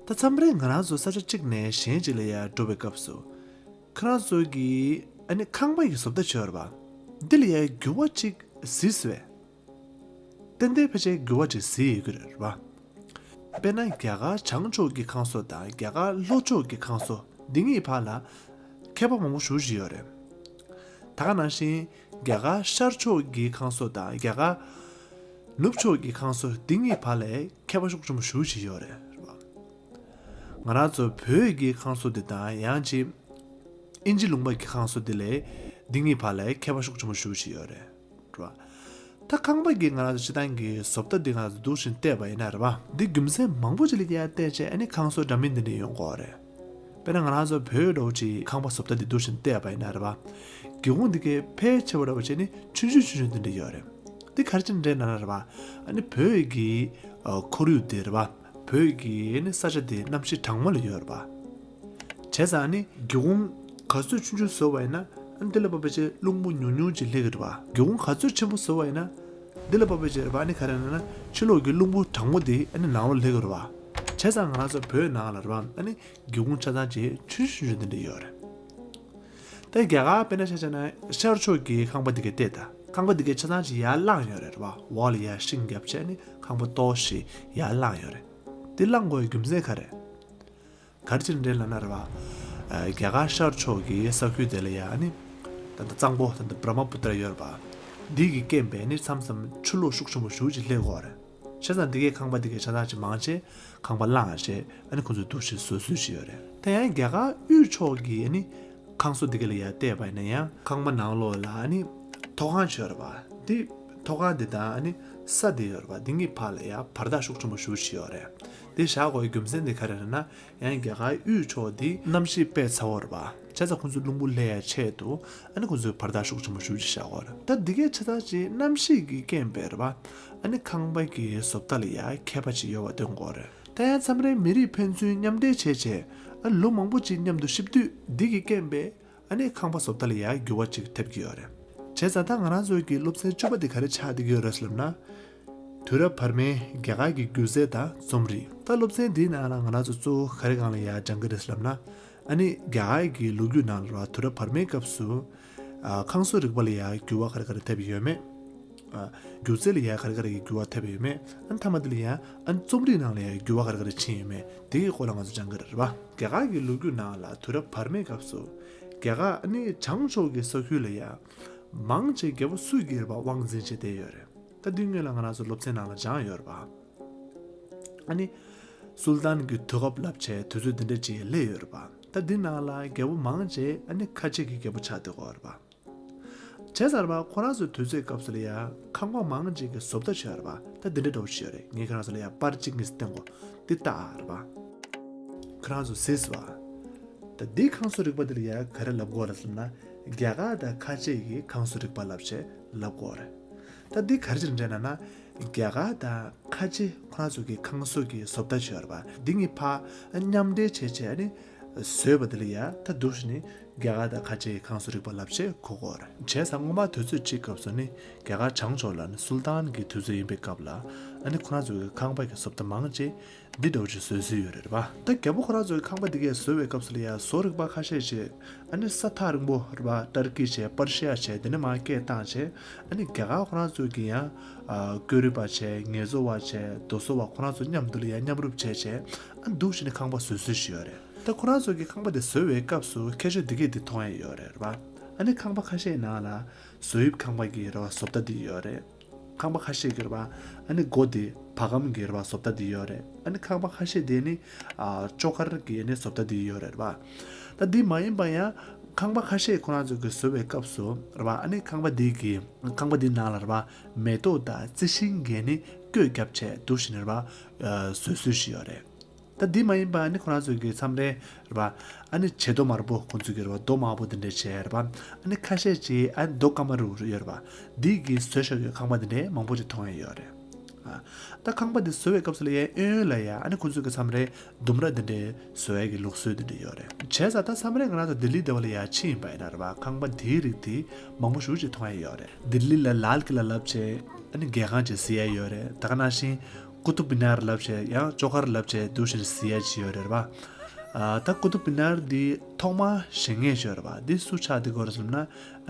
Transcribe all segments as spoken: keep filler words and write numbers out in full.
ད་མཚམས་རེ་ང་རང་ཚོ་ས་ཆ་གཅིག་ནས་གཞན་གཅིག་ལ་ཡར་འགྲོ་བའི་སྐབས་སུ། ཁྱེད་རང་ཚོ་གིས་ཨ་ནི་ཁང་པ་ཡི་བཟོ་ལྟ་བྱས་ཡོད་རེད་པ། འདི་ལ་ཡར་འགྱུར་བ་གཅིག་གཟིགས་སོང་བས། ཏན་ཏན་ཕལ་ཆེར་འགྱུར་བ་ཅིག་གཟིགས་ཡོད་ཀྱི་རེད་པ། དཔེར་ན་རྒྱ་གར་བྱང་ཕྱོགས་ཀྱི་ཁང་བཟོ་དང་རྒྱ་གར་ལྷོ་ཕྱོགས་ཀྱི་ཁང་བཟོ་འདི་གཉིས་བར་ལ་ཁྱད་པར་མང་པོ་ཞེ་པོ་ཅིག་ཡོད་རེད། ད་ག་ནང་བཞིན་རྒྱ་གར་ཤར་ཕྱོགས་ཀྱི་ཁང་བཟོ་དང་རྒྱ་གར་ནུབ་ཕྱོགས་ཀྱི་ཁང་བཟོ་འདི་གཉིས་བར་ལ་ཁྱད་པར་ཤུགས་ཆེན་པོ་ཞེ་པོ་ཅིག་ཡོད་རེད། ང་རང་ཚོ་བོད་ཀྱི་ཁང་བཟོ་འདི་དང་ཡང་ཅིག་དབྱིན་ཇི་ལུང་པ་གི་ཁང་བཟོ་འདི་ལས་འདི་གཉིས་བར་ལ་ཁྱད་པར་ཤུགས་ཆེན་པོ་ཞེ་པོ་ཅིག་ཡོད་རེད། རེད་བ། ད་ཁང་པ་གི་ང་རང་ཚོ་སྤྱིར་བཏང་གི་བཟོ་ལྟ་འདི་ང་རང་ཚོ་འདུག་སེ་བལྟས་པ་ཡིན་ན་རེད་བ། འདི་རྒྱུ་མཚན་མང་པོ་ཅིག་ལ་ཡར་བལྟས་བྱས་ཨ་ནི་ཁང་བཟོ་འདྲ་མིན་འདི་འདྲ་ཡོང་གི་ཡོད་རེད། དཔེར་ན་ང་རང་ཚོ་བོད་འདྲ་བོ་ཅིག་ཁང་པ་བཟོ་ལྟ་འདི་འདུག་སེ་བལྟས་པ་ཡིན་ན་རེད་བ། སྒེའུ་ཁུང་འདི་གའི་ཕལ་ཆེ་བ་འདྲ་བོ་བྱས་ནི་ཆུང་ཆུང་ཆུང་ཆུང་འདི་འདྲ་ཡོད་རེད། འདི་ག་རེ་བྱས་ནས་འདྲ་ན་རེད་བ། ཨ་ནི་བོད་ཀྱི་ཁོར་ཡུག་འདི་རེད་བ། བོད་ཀྱི་ནི་ས་ཆ་འདི་གནམ་གཤིས་གྲང་མོ་ལ་ཡོད་རེད་བ། བྱས་ཙང་ནི་སྒེའུ་ཁུང་ག་ཚོད་ཆུང་ཆུང་བཟོ་བ་ཡིན་ན་ཨ་ནི་འདི་ལ་བབས་པ་བྱས་རླུང་བུ་ཉུང་ཉུང་ཅིག་སླེབས་ཀྱི་རེད་བ། སྒེའུ་ཁུང་ག་ཚོད་ཆེན་པོ་བཟོ་བ་ཡིན་ན་འདི་ལ་བབས་པ་བྱས་རེད་བ། ཨ་ནི་ག་རེ་ན་ན་ཕྱི་ལོགས་ཀྱི་རླུང་བུ་གྲང་མོ་འདི་ཨ་ནི་ནང་ལོགས་སླེབས་ཀྱི་རེད་བ། བྱས་ཙང་ང་རང་ཚོ་བོད་ནང་ལ་རེད་བ། ཨ་ནི་སྒེའུ་ཁུང་ཆ་ཚང་ཅིག་ཆུང་ཆུང་ཆུང་འདི་འདྲ་ཡོད་རེད། ད་རྒྱ་གར་དཔེར་ན་ཆ་བཞག་ན་ཤར་ཕྱོགས་ཀྱི་ཁང་པ་འདི་གའི་བལྟས་ད། ཁང་པ་འདི་གའི་ཆ་ཚང་ཅིག་ཡར་བསླངས་ཡོད་རེད་བ། འོག་ལ་ཡར་ཤིང་བརྒྱབ་བྱས་ནི་ཁང་པ་ཏོག་ཙམ་ཡར་བསླངས་ཡོད་རེད། འདི་བསླངས་དགོས་པའི་རྒྱུ་མཚན་ག་རེ། ག་རེ་བྱས་ནས་རེད་ལབ་ན་རེད་བ། ཨ། རྒྱ་གར་ཤར་ཕྱོགས་ཀྱི་ས་ཁུལ་དེ་ལ་ཡ་ཨ་ནི། ད་ལྟ་གཙང་པོ་ད་ལྟ་བྷྲ་མ་པུ་ཏྲ་ཡོད་རེད་བ། འདི་གི་རྐྱེན་པས་ནི་མཚམས་མཚམས་ཆུ་ལོག་ཤུགས་ཆེན་པོ་ཞེ་པོ་ཅིག་སླེབས་ཀྱི་ཡོད་རེད། བྱས་ཙང་འདི་གའི་ཁང་པ་འདི་གའི་ཆ་ཚང་ཅིག་མང་ཆེ་ཁང་པ་བསླངས་བྱས་ཨ་ནི་ཁོང་ཚོས་འདུག་སེ་བཟོ་སྲོལ་ཞིག་ཡོད་རེད། དེ་ཡང་རྒྱ་གར་དབུས་ཕྱོགས་ཀྱི་ཨ་ནི་ཁང་བཟོ་འདི་ག་ལ་ཡ་བལྟས་པ་ཡིན་ན་ཡང་ཁང་པ་ནང་ལོགས་ལ་ཨ་ནི་ཐོག་ཁང་ཅིག་ཡོད་རེད་བ། འདི་ཐོག་ཁང་འདི་དང་ཨ་ནི་ས་འདི་ཡོད་རེད་བ། འདི་གཉིས་བར་ལ་ཡ་བར་ཐག་ཤུགས་ཆེན་པོ་ཞེ་པོ་ཅིག་ཡོད་རེད། འདི་བཞག་དགོས་པའི་རྒྱུ་མཚན་འདི་ག་རེ་རེད་ན། ཡང་རྒྱ་གར་དབུས་ཕྱོགས་འདི་གནམ་གཤིས་དཔེ་ཚ་བོ་རེད་པ། བྱས་ཙང་ཁོང་ཚོའི་རླུང་བུ་སླེབས་ཡ་ཆེད་དུ་ཨ་ནི་ཁོང་ཚོས་བར་ཐག་ཤུགས་ཆེན་པོ་ཞེ་པོ་ཅིག་བཞག་གི་ཡོད་རེད། ད་འདི་གའི་ཆ་ཚང་ཅིག་གནམ་གཤིས་ཀྱི་རྐྱེན་པས་རེད་པ། ཨ་ནི་ཁང་པ་གི་བཟོ་ལྟ་ལ་ཡ་ཁྱད་པར་ཅིག་ཡོད་པ་སྟོན་གྱི་ཡོད་རེད། ད་ཡང་མཚམས་རེ་མི་རིགས་ཕན་ཚུན་མཉམ་འབྲེལ་བྱས་བྱས་ཨ་ལོ་མང་པོ་ཅིག་མཉམ་དུ་གཤིབ་དུས་འདི་གི་རྐྱེན་པས་ཨ་ནི་ཁང་པ་བཟོ་ལྟ་ལ་ཡ་འགྱུར་བ་ཅིག་ཐེབས་ཀྱི་ཡོད་རེད། བྱས་ཙང་ད་ང་རང་ཚོའི་གི་སློབ་ཚན་བཅུ་པ་འདི་ག་རེ་ཆགས་བསྡད་ཀྱི་ཡོད་རེད་ཟེར་ལབ་ན། དུས་རབས་བར་མའི་རྒྱ་གར་གྱི་སྒྱུ་རྩལ་དང་རྩོམ་རིག་ད་སློབ་ཚན་འདིའི་ནང་ལ་ང་རང་ཚོ་གཙོ་བོ་ག་རེ་སྒང་ལ་ཡ་སྦྱང་གི་རེད་ཟེར་ལབ་ན། ཨ་ནི་རྒྱ་གར་གྱི་ལོ་རྒྱུས་ནང་ལ་ར་དུས་རབས་བར་མའི་སྐབས་སུ། ཨ། ཁང་བཟོ་རིག་པ་ལ་ཡ་འགྱུར་བ་ག་རེ་ག་རེ་ཐེབས་ཡོད་མེད། ཨ། སྒྱུ་རྩལ་ལ་ཡ་ག་རེ་ག་རེ་གི་འགྱུར་བ་ཐེབས་ཡོད་མེད། ཨ་ནི་མཐའ་མ་དེ་ལ་ཡ་ཨ་ནི་རྩོམ་རིག་ནང་ལ་ཡ་འགྱུར་བ་ག་རེ་ག་རེ་ཕྱིན་ཡོད་མེད་དེ་གི་སྐོར་ལ་ང་ཚོ་སྦྱང་གི་རེད་རེད་པ། རྒྱ་གར་གྱི་ལོ་རྒྱུས་ནང་ལ་དུས་རབས་བར་མའི་སྐབས་སུ། རྒྱ་གར་ཨ་ནི་བྱང་ཕྱོགས་ཀྱི་ས་ཁུལ་ལ་ཡ། མང་ཆེ་རྒྱལ་པོ་སུ་གིས་རེད་པ་དབང་འཛིན་བྱས་བསྡད་ཡོད་རེད། ད་འདི་སྔོན་ལ་ང་རང་ཚོ་སློབ་ཚན་ནང་ལ་སྦྱངས་ཡོད་རེད་པ། ཨ་ནི། སུལ་ཏཱན་གྱི་དུས་སྐབས་ལབ་བྱས་དུས་ཚོད་འདི་འདྲ་ཅིག་སླེབས་ཡོད་རེད་པ། ད་འདི་ནང་ལ་རྒྱལ་པོ་མང་ཆེ་ཨ་ནི་ཁ་ཆེ་གི་རྒྱལ་པོ་ཆགས་བསྡད་ཀྱི་ཡོད་རེད་པ། བྱས་ཙང་རེད་པ་ཁོ་རང་ཚོའི་དུས་ཚོད་སྐབས་སུ་ལ་ཡ་ཁང་པ་མང་ཆེ་གི་བཟོ་ལྟ་ཅིག་ཡོད་རེད་པ། ད་འདི་འདྲ་འདྲ་བོ་ཅིག་ཡོད་རེད། ངས་ཁྱེད་རང་ཚོ་ལ་ཡ་པར་གཅིག་གཉིས་བསྟན་གོ་འདི་ལྟ་ཨ་རེད་པ། ཁྱེད་རང་ཚོ་གཟིགས་པ། ད་འདི་ཁང་བཟོ་རིག་པ་འདི་ལ་ཡ་ག་རེ་ལབ་དགོས་རེད་ཟེར་ན། རྒྱ་གར་དང་ཁ་ཆེ་གི་ཁང་བཟོ་རིག་པ་ལབ་བྱས་ལབ་དགོས་རེད། ད་འདི་ག་རེ་བྱས་ནས་འདྲ་ན་ན། རྒྱ་གར་དང་ཁ་ཆེ་ཁོ་རང་ཚོ་གི་ཁང་བཟོ་གི་བཟོ་ལྟ་ཅིག་ཡོད་རེད་པ། འདི་གཉིས་ཕར་མཉམ་འབྲེལ་བྱས་བྱས་ནི་བཟོས་པ་འདི་ལ་ཡ་ད་འདུག་སེ་ནི་རྒྱ་གར་དང་ཁ་ཆེ་གི་ཁང་བཟོ་རིག་པ་ལབ་བྱས་གོ་གོ་རེད། བྱས་ཙང་སྔོན་མ་དུས་ཚོད་གཅིག་སྐབས་སུ་ནི་རྒྱ་གར་བྱང་ཕྱོགས་ལ་ནི་སུལ་ཏཱན་གྱི་དུས་ཚོད་ཡིན་པའི་སྐབས་ལ་ཨ་ནི་ཁོ་རང་ཚོ་གི་ཁང་པ་གི་བཟོ་ལྟ་མང་ཆེ་འདི་འདྲ་བོ་ཅིག་བཟོས་བཟོས་ཡོད་རེད་པ། ད་རྒྱལ་པོ་ཁོ་རང་ཚོ་གི་ཁང་པ་འདི་གས་བཟོ་བའི་སྐབས་སུ་ལ་ཡ་བཟོ་རིག་པ་ཁ་ཤས་ཤིག་ཨ་ནི་ས་ཐག་རིང་པོ་རེད་པ། ཏར་ཀི་བྱས་པར་ཤི་ཡ་བྱས་དེ་ནས་མར་སྐད་བཏང་བྱས་ཨ་ནི་རྒྱ་གར་ཁོ་རང་ཚོ་གི་ཡང་ཨ་བཀོད་རིག་པ་བྱས་ངལ་རྩོལ་བ་བྱས་རྡོ་བཟོ་བ་ཁོ་རང་ཚོ་མཉམ་དུ་ལ་ཡ་མཉམ་རུབ་བྱས་བྱས་ཨ་འདུག་བྱས་ནས་ཁང་པ་བཟོས་བཟོས་ཤིག་ཡོད་རེད། ད་ཁོ་རང་ཚོ་གི་ཁང་པ་དེ་བཟོ་བའི་སྐབས་སུ་ཁྱད་ཆོས་འདི་གས་འདི་མཐོང་ཡ་ཡོད་རེད་རེད་པ། ཨ་ནི་ཁང་པ་ཁ་ཤས་ནང་ལ་བཟོ་དབྱིབས་ཁང་པ་གི་རེད་པ་བཟོ་ལྟ་འདི་ཡོད་རེད། ཁང་པ་ཁ་ཤས་ཀྱི་རེད་པ། ཨ་ནི་སྒོ་དེ་བ་གམ་གྱི་རེད་པ་བཟོ་ལྟ་འདི་ཡོད་རེད། ཨ་ནི་ཁང་པ་ཁ་ཤས་དེ་ནི་ཨ་ཅོ་ཀར་གྱི་ནི་བཟོ་ལྟ་འདི་ཡོད་རེད་པ། ད་འདི་མ་ཡིན་པ་ཡང་ཁང་པ་ཁ་ཤས་ཁོ་རང་ཚོ་གི་བཟོ་བའི་སྐབས་སུ་རེད་པ། ཨ་ནི་ཁང་པ་འདི་གི་ཁང་པ་འདི་ནང་ལ་རེད་པ་མེ་ཏོག་དང་རྩི་ཤིང་གི་ནི་བཀོད་བརྒྱབ་བྱས་འདུག་བྱས་ནས་རེད་པ་བཟོ་སྲོལ་ཞིག་ཡོད་རེད། ད་འདི་མ་ཡིན་པ་ཨ་ནི་ཁོ་རང་ཚོ་གི་མཚམས་རེ་རེད་པ། ཨ་ནི་བྱེ་རྡོ་དམར་པོ་ཁོང་ཚོ་གི་རེད་པ་རྡོ་དམར་པོ་འདི་འདྲས་བྱས་རེད་པ། ཨ་ནི་ཁ་ཤས་ཀྱིས་ཨ་ནི་རྡོ་སྐམ་པ་རུ་རུ་ཡོད་རེད་པ། འདི་གི་བཟོས་བཞག་གི་ཁང་པ་འདི་འདྲས་མང་པོ་ཅིག་མཐོང་ཡ་ཡོད་རེད། ཨ། ད་ཁང་པ་འདི་བཟོ་བའི་སྐབས་སུ་ལ་ཡ་གཡས་གཡོན་ལ་ཡ་ཨ་ནི་ཁོང་ཚོ་གི་མཚམས་རེ་ལྡུམ་ར་འདི་འདྲས་བཟོ་ཡ་གི་ལུགས་སྲོལ་འདི་འདྲས་ཡོད་རེད། བྱས་ཙང་ད་མཚམས་རེ་ང་རང་ཚོ་ལྡི་ལི་འདི་བ་ལ་ཡ་ཕྱིན་ཡིན་པ་ཡིན་ན་རེད་པ། ཁང་པ་འདིའི་རིགས་འདི་མང་པོ་ཞེ་པོ་ཅིག་མཐོང་ཡ་ཡོད་རེད། ལྡི་ལི་ལ་ལཱལ་ཀི་ལ་ལབ་བྱས་ཨ་ནི་རྒྱལ་ཁང་ཅིག་གཟིགས་ཡ་ཡོད་རེད། ད་ག་ནང་བཞིན། ཀུ་ཏུབ་མི་ནར་ལབ་བྱས་ཡང་ཅོ་ཁར་ལབ་བྱས་འདུག་བཞིན་གཟིགས་ཡ་ཅིག་ཡོད་རེད་པ། ཨ་ད་ཀུ་ཏུབ་མི་ནར་འདི་ཐོག་མ་བཞེངས་མཁན་ཞིག་ཡོད་རེད་པ། འདི་སུ་ཆགས་བསྡད་ཀྱི་ཡོད་རེད་ཟེར་ན།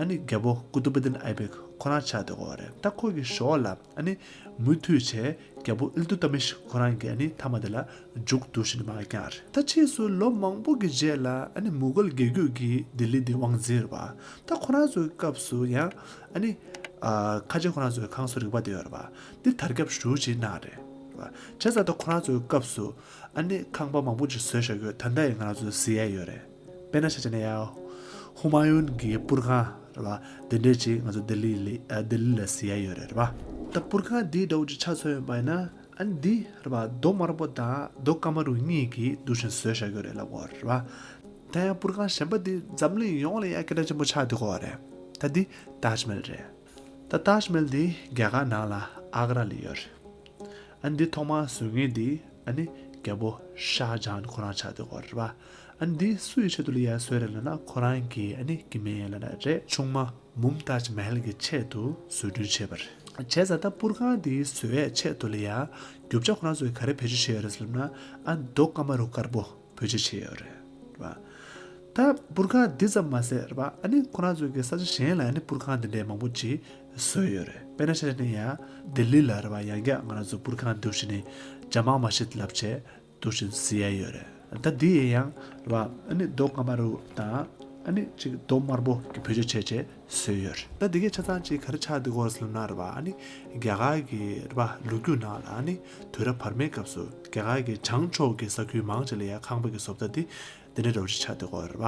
ཨ་ནི་རྒྱལ་པོ་ཀུ་ཏུབ་ཨི་དིན་ཨའི་བེག་ཁོ་རང་ཆགས་བསྡད་ཀྱི་ཡོད་རེད། ད་ཁོ་གི་ཞོར་ལ་ཨ་ནི་མུ་མཐུད་བྱས་རྒྱལ་པོ་ཨིལ་ཏུ་ཏ་མིཤ་ཁོ་རང་གིས་ཨ་ནི་མཐའ་མ་དེ་ལ་མཇུག་འདུག་བཞིན་མར་བསྐྱངས་རེད། ད་ཕྱིས་སུ་ལོ་མང་པོ་གི་རྗེས་ལ་ཨ་ནི་མུ་གལ་རྒྱལ་རྒྱུད་ཀྱིས་ལྡི་ལི་འདི་དབང་འཛིན་རེད་པ། ད་ཁོ་རང་ཚོའི་སྐབས་སུ་ཡང་ཨ་ནི་ཨ་ཁ་ཆེ་ཁོ་རང་ཚོའི་ཁང་གསོ་རིག་པ་དེ་ཡོད་རེད་པ། འདི་དར་ཁྱབ་ཞེ་པོ་ཅིག་གནང་རེད་པ། བྱས་ཙང་ད་ཁོ་རང་ཚོའི་སྐབས་སུ་ཨ་ནི་ཁང་པ་མང་པོ་ཅིག་བཟོས་བཞག་ཡོད། ད་ལྟ་ཡང་ང་རང་ཚོས་གཟིགས་ཡ་ཡོད་རེད། དཔེར་ན་ཆ་བཞག་ན་ཡ་ཧུ་མ་ཡུན་གྱི་པུར་ཁང་རེད་པ། དེ་འདྲས་ཅིག་ང་ཚོ་ལྡི་ལི་ལ་ཨ་ལྡི་ལི་ལ་གཟིགས་ཡ་ཡོད་རེད་པ། ད་པུར་ཁང་འདི་འདྲ་བོ་ཅིག་ཆ་མཚོན་ཡོད་པ་ཡིན་ན། ཨ་ནི་འདི་རེད་པ། རྡོ་དམར་པོ་དང་རྡོ་ཀ་མ་རུ་གཉིས་ཀྱིས་འདུག་བཞིན་བཟོས་བཞག་ཡོད་རེད་ལབ་དགོས་རེད་པ། ད་ཡང་པུར་ཁང་གཞན་པ་འདི་འཛམ་གླིང་ཡོངས་ལ་ཡ་སྐད་གྲགས་ཆེན་པོ་ཆགས་བསྡད་ཀྱི་ཡོད་རེད། ད་འདི་ཏཱཇ་མལ་རེད། ད་ཏཱཇ་མལ་འདི་རྒྱ་གར་ནང་ལ་ཨག་ར་ལ་ཡོད་རེད། ཨ་ནི་འདི་ཐོག་མར་བཟོ་མཁན་འདི་ཨ་ནི་རྒྱལ་པོ་ཤཱ་ཇ་ཧཱན་ཁོ་རང་ཆགས་བསྡད་ཀྱི་ཡོད་རེད་པ། ཨ་ནི་འདི་སུ་ཡི་ཆེད་དུ་ལ་ཡ་བཟོས་རེད་ལབ་ན། ཁོ་རང་གི་ཨ་ནི་སྐྱེ་དམན་ལབ་ན་རེད། ཆུང་མ་མུམ་ཏཱཇ་མ་ཧལ་གྱི་ཆེད་དུ་བཟོ་སྐྲུན་བྱས་པ་རེད། བྱས་ཙང་ད་པུར་ཁང་འདི་བཟོ་ཡའི་ཆེད་དུ་ལ་ཡ་རྒྱུ་ཆ་ཁོ་རང་ཚོས་ག་རེ་བེད་སྤྱོད་བྱས་ཡོད་རེད་ཟེར་ལབ་ན། ཨ་རྡོ་ཀ་མ་རུ་དཀར་པོ་བེད་སྤྱོད་བྱས་ཡོད་རེད་པ། ད་པུར་ཁང་འདི་ཙམ་མ་ཟད་རེད་པ། ཨ་ནི་ཁོ་རང་ཚོ་གི་ས་ཆ་གཞན་ལ་ཨ་ནི་པུར་ཁང་འདི་འདྲའི་མང་པོ་ཅིག་བཟོས་ཡོད་རེད། དཔེར་ན་ཆ་བཞག་ན་ཡ་ལྡི་ལི་ལ་རེད་པ། ཡང་བསྐྱར་ང་རང་ཚོ་པུར་ཁང་འདུག་བཞིན་ནི་ཇ་མ་མ་ཤིད་ལབ་བྱས་འདུག་བཞིན་གཟིགས་ཡ་ཡོད་རེད། ད་འདི་ཡི་ཡང་རེད་པ། ཨ་ནི་རྡོ་ཀ་མ་རུ་དང་ཨ་ནི་ཅིག་རྡོ་དམར་པོ་གི་བེད་སྤྱོད་བྱས་བྱས་བཟོས་ཡོད་རེད། ད་འདི་གའི་ཆ་ཚང་ཅིག་ག་རེ་ཆགས་བསྡད་ཀྱི་ཡོད་རེད་ཟེར་ལབ་ན་རེད་པ། ཨ་ནི་རྒྱ་གར་གྱི་རེད་པ་ལོ་རྒྱུས་ནང་ལ་ཨ་ནི་དུས་རབས་བར་མའི་སྐབས་སུ་རྒྱ་གར་གྱི་བྱང་ཕྱོགས་ཀྱི་ས་ཁུལ་མང་ཆེ་ལ་ཡ་ཁང་པ་གི་བཟོ་ལྟ་འདི་འདི་འདྲ་འདྲ་བོ་ཞིག་ཆགས་བསྡད་ཀྱི་ཡོད་རེད་པ།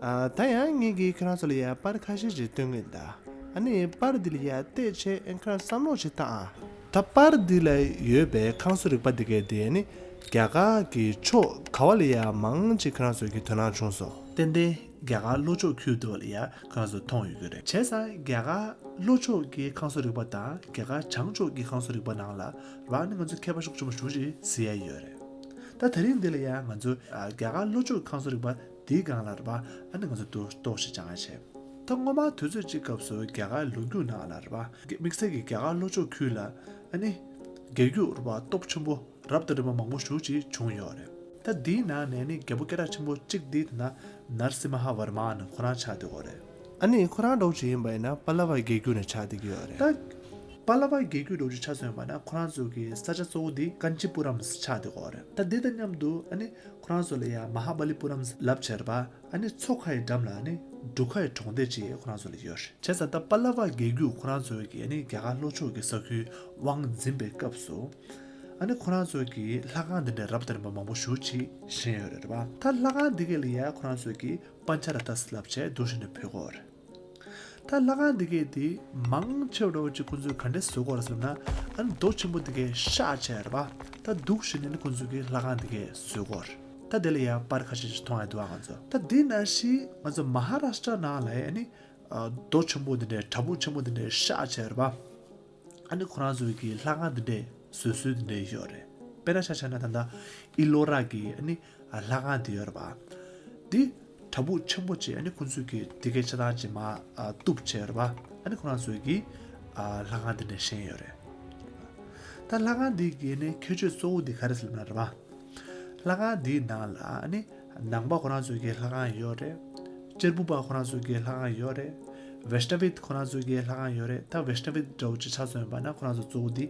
ཨ་ད་ཡང་ངེད་ཀྱིས་ཁྱེད་རང་ཚོ་ལ་ཡ་པར་ཁ་ཤས་ཤིག་སྟོན་གི་ཡིན་ད། ཨ་ནི་པར་འདི་ལ་ཡ་བལྟས་བྱས་ཨེ་ཁྱེད་རང་བསམ་བློ་ཞིག་བཏང་ཨ། ད་པར་འདི་ལ་ཡོད་པའི་ཁང་གསོ་རིག་པ་འདི་གའི་དེ་ནི་རྒྱ་གར་གྱི་ཕྱོགས་ག་བ་ལ་ཡ་མང་ཆེ་ཁྱེད་རང་ཚོ་གི་དོ་སྣང་བྱུང་སོང་། ཏན་ཏན་རྒྱ་གར་ལྷོ་ཕྱོགས་ཁུལ་དུ་ལ་ཡ་ཁྱེད་རང་ཚོ་མཐོང་ཡོད་ཀྱི་རེད། བྱས་ཙང་རྒྱ་གར་ལྷོ་ཕྱོགས་ཀྱི་ཁང་གསོ་རིག་པ་དང་རྒྱ་གར་བྱང་ཕྱོགས་ཀྱི་ཁང་གསོ་རིག་པ་ནང་ལ་རེད་པ། ཨ་ནི་ང་ཚོ་ཁྱད་པར་ཤུགས་ཆེན་པོ་ཞེ་པོ་ཅིག་གཟིགས་ཡ་ཡོད་རེད། ད་དེ་རིང་འདི་ལ་ཡ་ང་ཚོ་ཨ་རྒྱ་གར་ལྷོ་ཕྱོགས་ཁང་གསོ་རིག་པ་འདིའི་སྒང་ལ་རེད་པ། ཨ་ནི་ང་ཚོ་ཏོག་ཏོག་ཞིག་སྦྱང་ཡ་བྱས། ད་སྔོན་མ་དུས་ཚོད་ཅིག་སྐབས་སུ་རྒྱ་གར་ལོ་རྒྱུས་ནང་ལ་རེད་པ། དམིགས་བསལ་གྱི་རྒྱ་གར་ལྷོ་ཕྱོགས་ཁུལ་ལ་ཨ་ནི་རྒྱལ་རྒྱུད་རེད་པ་སྟོབས་ཆེན་པོ་རབ་དང་རིམ་པ་མང་པོ་ཞེ་པོ་ཅིག་བྱུང་ཡོད་རེད། ད་འདིའི་ནང་ནས་ནི་རྒྱལ་པོ་སྐད་གྲགས་ཆེན་པོ་གཅིག་འདི་དེ་ན་ནར་སི་མ་ཧ་ཝར་མ་ནི་ཁོ་རང་ཆགས་བསྡད་ཡོད་རེད། ཨ་ནི་ཁོ་རང་འདྲ་བོ་ཅིག་ཡིན་པ་ཡིན་ན་པ་ལ་བ་རྒྱལ་རྒྱུད་ནས་ཆགས་བསྡད་ཀྱི་ཡོད་རེད། ད་པ་ལ་བ་རྒྱལ་རྒྱུད་འདྲ་བོ་ཅིག་ཆ་མཚོན་པ་ན་ཁོ་རང་ཚོ་གི་ས་ཆ་གཙོ་བོ་འདི་ཀན་ཅི་པུ་རམ་ཆགས་བསྡད་ཡོད་རེད། ད་འདི་དང་མཉམ་དུ་ཨ་ནི་ཁོ་རང་ཚོ་ལ་ཡ་མ་ཧ་བ་ལི་པུ་རམ་ལབ་བྱས་རེད་པ། ཨ་ནི་མཚོ་ཁའི་འགྲམ་ལ་ཨ་ནི་འབྲུག་ཁའི་གྲོང་སྡེ་ཅིག་ཁོ་རང་ཚོ་ལ་ཡོད་རེད། བྱས་ཙང་ད་པ་ལ་བ་རྒྱལ་རྒྱུད་ཁོ་རང་ཚོའི་གི་ཨ་ནི་རྒྱ་གར་ལྷོ་ཕྱོགས་ཀྱི་ས་ཁུལ་དབང་འཛིན་པའི་སྐབས་སུ་ཨ་ནི་ཁོ་རང་ཚོའི་གི་ལྷ་ཁང་འདི་འདྲའི་རབ་དང་རིམ་པ་མང་པོ་ཞེ་པོ་ཅིག་བཞེངས་ཡོད་རེད་པ། ད་ལྷ་ཁང་འདི་གའི་ལ་ཡ་ཁོ་རང་ཚོའི་གི་པན་ཆ་ར་ཏཱས་ལབ་བྱས་འདུག་བཞིན་ནས་འབོད་ཀྱི་ཡོད་རེད། ད་ལྷ་ཁང་འདི་གའི་དེ་མང་ཆེ་བ་འདྲ་བོ་ཅིག་ཁོང་ཚོས་ག་འདྲས་བཟོ་དགོས་རེད་ཟེར་ན། ཨ་ནི་རྡོ་ཆེན་པོ་འདི་གའི་ཤག་བྱས་རེད་པ། ད་འདུག་བཞིན་ནས་ནི་ཁོང་ཚོས་གི་ལྷ་ཁང་འདི་གའི་བཟོ་དགོས་རེད། ད་དེ་ལ་ཡ་པར་ཁ་ཤས་ཤིག་མཐོང་ཡ་འདུག་ཨ་ང་ཚོ། ད་འདི་ནང་བཞིན་ང་ཚོ་མ་ཧ་རཱ་ཤི་ཏྲ་ནང་ལ་ཨ་ནི་ཨ་རྡོ་ཆེན་པོ་འདི་འདྲའི་བྲག་ཕུག་ཆེན་པོ་འདི་འདྲའི་ཤག་བྱས་རེད་པ། ཨ་ནི་ཁོ་རང་ཚོའི་གི་ལྷ་ཁང་འདི་འདྲའི་བཟོ་སྲོལ་འདི་འདྲའི་ཡོད་རེད། དཔེར་ན་ཆ་བཞག་ན་ད་ལྟ་ཨི་ལོ་ར་གི་ཨ་ནི་ལྷ་ཁང་འདི་ཡོད་རེད་པ། འདི་བྲག་ཕུག་ཆེན་པོ་ཅིག་ཨ་ནི་ཁོང་ཚོས་གི་འདི་གའི་ཆ་ཚང་ཅིག་མར་གཏུབ་བྱས་རེད་པ། ཨ་ནི་ཁོ་རང་ཚོས་གི་ལྷ་ཁང་འདི་འདྲ་བཞེངས་ཡོད་རེད། ད་ལྷ་ཁང་འདི་གི་ནི་ཁྱད་ཆོས་གཙོ་བོ་འདི་ག་རེ་ཟེར་ན་རེད་པ། ལྷ་ཁང་འདིའི་ནང་ལ་ཨ་ནི་ནང་པ་ཁོ་རང་ཚོའི་གི་ལྷ་ཁང་ཡོད་རེད། གཅེར་བུ་པ་ཁོ་རང་ཚོའི་གི་ལྷ་ཁང་ཡོད་རེད། ཝེཤ་ནཝི་ཁོ་རང་ཚོའི་གི་ལྷ་ཁང་ཡོད་རེད། ད་ཝེཤ་ནཝི་འདྲ་བོ་ཅིག་ཆ་མཚོན་པ་ན་ཁོ་རང་ཚོ་གཙོ་བོ་འདི་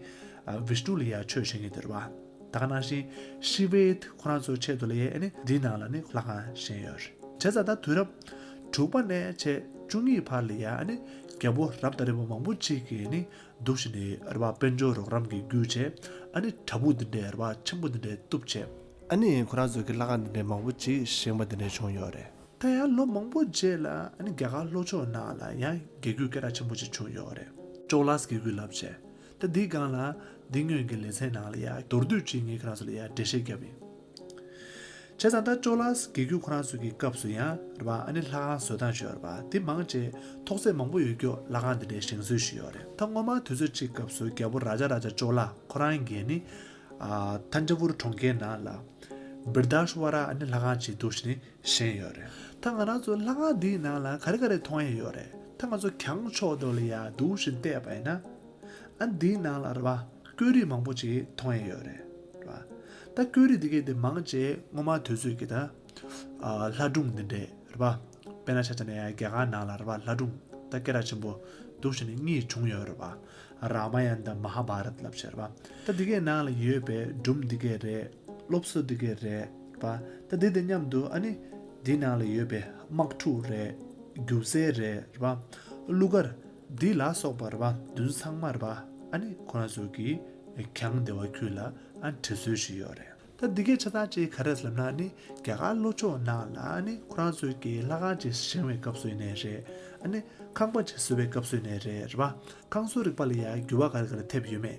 ཨ་ཝིཤ་ནུ་ལ་ཡ་ཆོས་བཞེངས་ཀྱི་འདུག་རེད་པ། ད་ག་ནང་བཞིན་ཤི་ཝེད་ཁོ་རང་ཚོའི་ཆེད་དུ་ལ་ཡ་ཨ་ནི་འདིའི་ནང་ལ་ནི་ལྷ་ཁང་བཞེངས་ཡོད་རེད། བྱས་ཙང་ད་དུས་རབས་དྲུག་པ་ནས་བྱས་བཅུ་གཉིས་བར་ལ་ཡ་ཨ་ནི་རྒྱལ་པོ་རབ་དང་རིམ་པ་མང་པོ་ཅིག་གིས་ནི་འདུག་བཞིན་ནི་རེད་པ། དཔལ་འབྱོར་རོགས་རམ་གྱི་བརྒྱུད་བྱས་ཨ་ནི་བྲག་ཕུག་འདི་འདྲའི་རེད་པ་ཆེན་པོ་འདི་འདྲའི་གཏུབ་བྱས། ཨ་ནི་ཁོ་རང་ཚོའི་གི་ལྷ་ཁང་འདི་འདྲའི་མང་པོ་ཅིག་བཞེངས་པ་འདི་འདྲའི་བྱུང་ཡོད་རེད། ད་ཡང་ལོ་མང་པོ་རྗེས་ལ་ཨ་ནི་རྒྱ་གར་ལྷོ་ཕྱོགས་ནང་ལ་ཡང་རྒྱལ་རྒྱུད་སྐད་གྲགས་ཆེན་པོ་ཅིག་བྱུང་ཡོད་རེད། ཅོ་ལཱས་རྒྱལ་རྒྱུད་ལབ་བྱས། ད་འདིའི་སྒང་ལ་འདི་སྔོན་གྱི་ལེ་ཚན་ནང་ལ་ཡང་མདོར་བསྡུས་ཅིག་ངས་ཁོ་རང་ཚོ་ལ་ཡང་འགྲེལ་བཤད་བརྒྱབ་ཡིན། བྱས་ཙང་ད་ཅོ་ལཱས་རྒྱལ་རྒྱུད་ཁོ་རང་ཚོ་གི་སྐབས་སུ་ཡང་རེད་པ། ཨ་ནི་ལྷ་ཁང་བཟོ་སྟངས་ཤིག་ཡོད་རེད་པ། འདི་མང་ཆེ་ཐོག་བརྩེགས་མང་པོ་ཡོད་རྒྱུ་ལྷ་ཁང་འདི་འདྲའི་བཞེངས་སྲོལ་ཞིག་ཡོད་རེད། ད་སྔོན་མ་དུས་ཚོད་ཅིག་སྐབས་སུ་རྒྱལ་པོ་རཱ་ཇ་རཱ་ཇ་ཅོ་ལ་ཁོ་རང་གིས་ནི་ཨ་ཐན་ཇ་བུར་གྲོང་ཁྱེར་ནང་ལ་བིར་དཱ་ཤྭ་ར་ཨ་ནི་ལྷ་ཁང་ཅིག་འདུག་བཞིན་ནི་བཞེངས་ཡོད་རེད། ད་ང་རང་ཚོ་ལྷ་ཁང་འདིའི་ནང་ལ་ག་རེ་ག་རེ་མཐོང་ཡ་ཡོད་རེད། ད་ང་ཚོ་གྱང་ཕྱོགས་དེ་ལ་ཡ་འདུག་བཞིན་བལྟས་པ་ཡིན་ན། ཨ་འདིའི་ནང་ལ་རེད་པ། བརྐོས་རིས་མང་པོ་ཅིག་མཐོང་ཡས་ཡོད་རེད། རེད་པ། ད་བརྐོས་རིས་འདི་གས་དེ་མང་ཆེ་སྔོན་མ་དུས་ཚོད་ཀྱི་ད་ཨ་ལྷ་སྒྲུང་འདི་འདྲས་རེད་པ། དཔེར་ན་ཆ་བཞག་ན་ཡང་རྒྱ་གར་ནང་ལ་རེད་པ། ལྷ་སྒྲུང་ད་སྐད་གྲགས་ཆེན་པོ་འདུག་བྱས་ནས་གཉིས་བྱུང་ཡོད་རེད་པ། རཱ་མ་ཡན་དང་མ་ཧཱ་བྷ་རད་ལབ་བྱས་རེད་པ། ད་འདི་གས་ནང་ལ་ཡོད་པའི་སྒྲུང་འདི་གས་རེད། སློབ་གསོ་འདི་གས་རེད་པ། ད་འདི་དང་མཉམ་དུ་ཨ་ནི་འདི་ནང་ལ་ཡོད་པའི་དམག་འཁྲུག་རེད། སྒྱུ་རྩལ་རེད། རེད་པ། གླུ་གར་འདི་ལ་སོགས་པ་རེད་པ། འདི་ཚོ་ཚང་མ་རེད་པ། ཨ་ནི་ཁོ་རང་ཚོ་གི་གྱང་སྡེ་བ་ཁུལ་ལ་ཨ་ནི་བྲིས་སྲོལ་ཞིག་ཡོད་རེད། ད་འདི་གའི་ཆ་ཚང་ཅིག་ག་རེ་ལབ་ན་ནི་རྒྱ་གར་ལྷོ་ཕྱོགས་ནང་ལ་ནི་ཁོ་རང་ཚོའི་གི་ལྷ་ཁང་ཅིག་བཞེངས་པའི་སྐབས་སུ་ཡིན་ནའི་རེད། ཨ་ནི་ཁང་པ་ཅིག་བཟོ་བའི་སྐབས་སུ་ཡིན་ནའི་རེད། རེད་པ། ཁང་བཟོ་རིག་པ་ལ་ཡང་འགྱུར་བ་ག་རེ་ག་རེ་ཐེབས་ཡོད་མེད་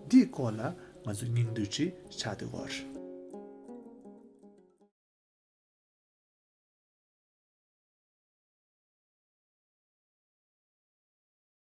འདིའི་སྐོར་ལ་ང་ཚོ་སྙིང་བསྡུས་ཅིག་ཆགས་བསྡད་ཡོད་རེད།